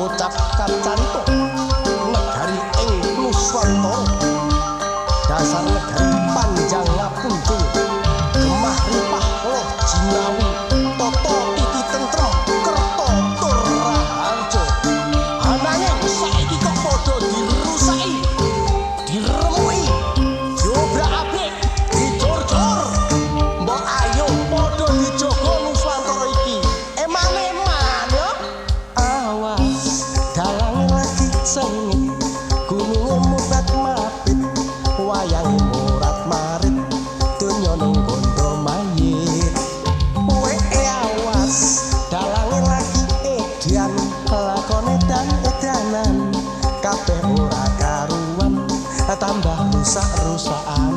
Bocap kacantuk negari ing Nuswantara, dasar negari panjang ngapunjung, gemah ripah loh jinawi, tata titi tentrem kerta tur raharja. Ananging saiki kok padha dirusaki, diremuki, diobrak-abrik, dicor-cor. Mbok ayo padha dijaga Nuswantara iki. Eman-eman yo. Awas dalange lagi sengit, gununge mubat mabit, wayange murat marit, donyane gondo mayit. Kowe awas dalange lagi edian, lakone dan edanan, kabeh ora karuan, tambah rusak-rusakan.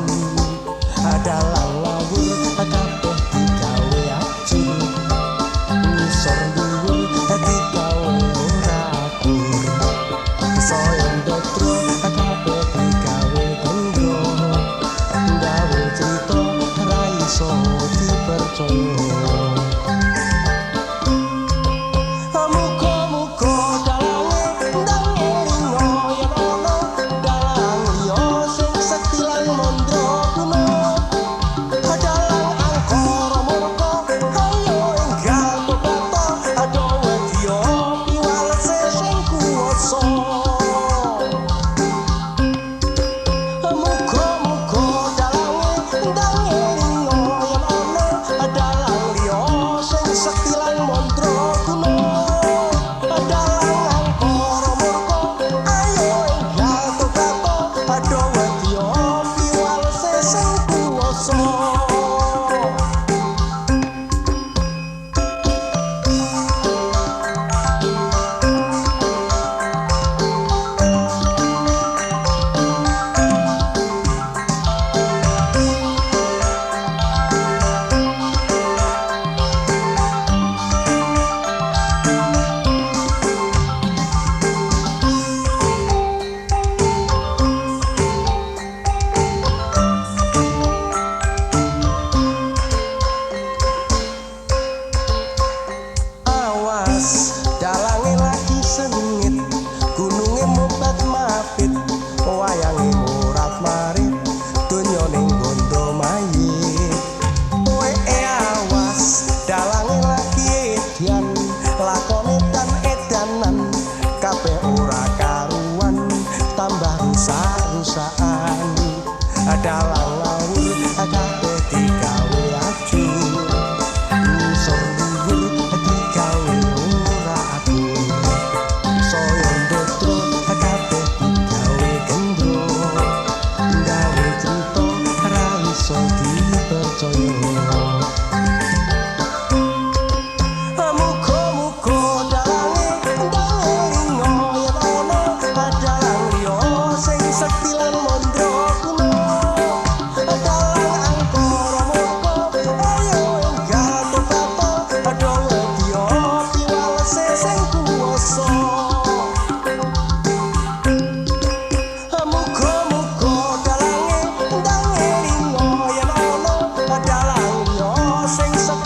Dalang ngawur kabeh digawe ajur, ngisor dhuwur digawe ora akur, saya ndotro kabeh digawe gendro, gawe crita ra iso dipercaya. Muga-muga dalange ndang elinga yen ana dalang liya sing sekti lan mandraguna. Dalang angkara murka, ayo enggal tobat, ado wedya piwalese sing kuwasa. Muga-muga dalange ndang elinga yen ana dalang liya sing sekti lan mandraguna. Dalang angkara murka, ayo enggal tobat, ado wedya piwalese sing kuwasa. Awas dalange lagi sengit, gununge mubat mabit, wayange murat marit, donyane gondo mayit. Kowe awas dalange lagi edian, lakone dan edanan, kabeh ora karuan, tambah rusak-rusakan. Dalang ngawur kabeh digawe ajur, ngisor dhuwur digawe ora akur, saya ndotro kabeh digawe gendro, gawe crita ra iso dipercaya. Muga-muga dalange ndang elinga yen ana dalang liya sing sekti lan mandraguna. Dalang angkara murka, ayo enggal tobat, ado wedya piwalese sing kuwasa. Muga-muga dalange ndang elinga yen ana dalang liya sing sekti